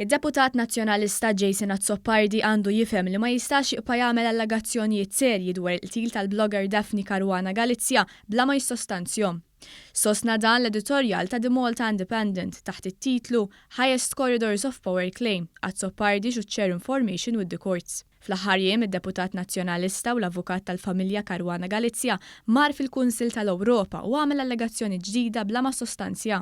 Id-deputat Nazzjonalista Jason Azzopardi għandu jifhem li ma jistax jibqa' jagħmel allegazzjonijiet serji dwar il-qtil tal-blogger Daphne Caruana Galizia bla ma jissostanzjhom. Sostna dan l-editorjal ta' The Malta Independent taħt it-titlu Highest Corridors of Power Claim, Azzopardi should share information with the courts. Fl-aħħar jiem id-deputat Nazzjonalista u l-avukat tal-familja Caruana Galizia mar fil-Kunsill tal-Ewropa u għamel allegazzjoni ġdida bla ma ssostanzja.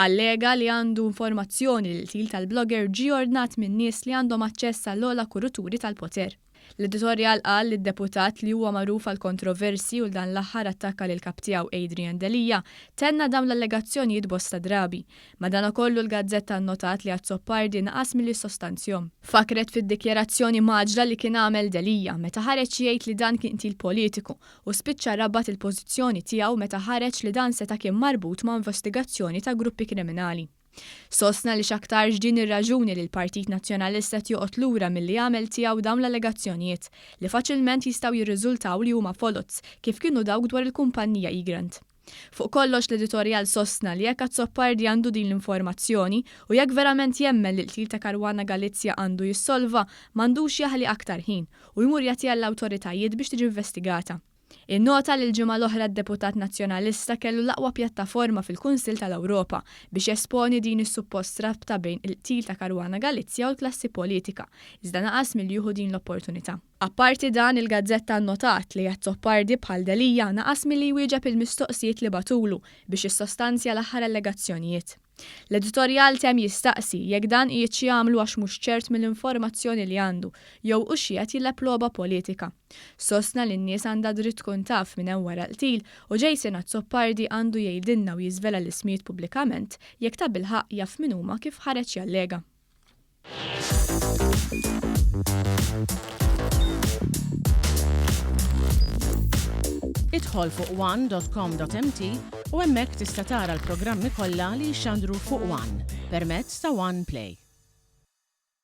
Allega li għandu informazzjoni li l-qtil tal-blogger ġie ordnat minn nies li għandhom aċċess għall-ogħla kuruturi tal-poter. L-editorjal qal li d-deputat li huwa magħruf għall-kontroversji u l dan l-aħħar attakka lill-kap tiegħu Adrian Delia, tenna dawn l-allegazzjonijiet bosta drabi. Madanakollu l-gazzetta nnotat li Azzopardi naqas milli jissostanzjhom. Fakkret fid-dikjarazzjoni mgħaġġla li kien għamel Delia meta ħareġ jgħid li dan kien qtil politiku u spiċċa rabat il-pożizzjoni tiegħu meta ħareġ li dan seta' kien marbut ma' investigazzjoni ta' gruppi kriminali. Sostna li x'aktarx din ir-raġuni li l-Partit Nazzjonalista qed joqgħod lura milli jagħmel tiegħu dawn l-allegazzjonijiet, li faċilment jistgħu jirriżultaw li huma foloz, kif kienu dawk dwar il-kumpannija Egrant. Fuq kollox l-editorjal sostna li jekk Azzopardi għandu din l-informazzjoni u jekk verament jemmen li l-qtil ta' Caruana Galizia għandu jissolva, m'għandux jaħli aktar ħin u jmur jagħtiha lill-awtoritajiet biex tiġi investigata. Innota li l-ġimgħa l-oħra d-deputat Nazzjonalista kellu l-aqwa pjattaforma fil-Kunsill tal-Ewropa biex jesponi din is-suppost rabta bejn il-qtil ta' Caruana Galizia u l-klassi politika, iżda naqas milli jieħu din l-opportunità. Apparti dan, il-gazzetta nnotat li Azzopardi bħal Delia naqas milli jwieġeb il-mistoqsijiet li bagħtulu biex jissostanzja l-aħħar allegazzjonijiet. L-editorjal temm jistaqsi jekk dan qiegħedx jagħmlu għax mhux ċert mill-informazzjoni li għandu jew hux qiegħed jilgħeb logħba politika. Sostna li n-nies għandha dritt tkun taf min hemm wara l-qtil u Jason Azzopardi għandu jgħidilna u jiżvela l-ismijiet pubblikament jekk tabilħaqq jaf min huma kif ħareġ jallega. Idħol fuq one.com.mt u hemmhekk tista' tara l-programmi kollha li jixxandru fuq One permezz ta' One Play.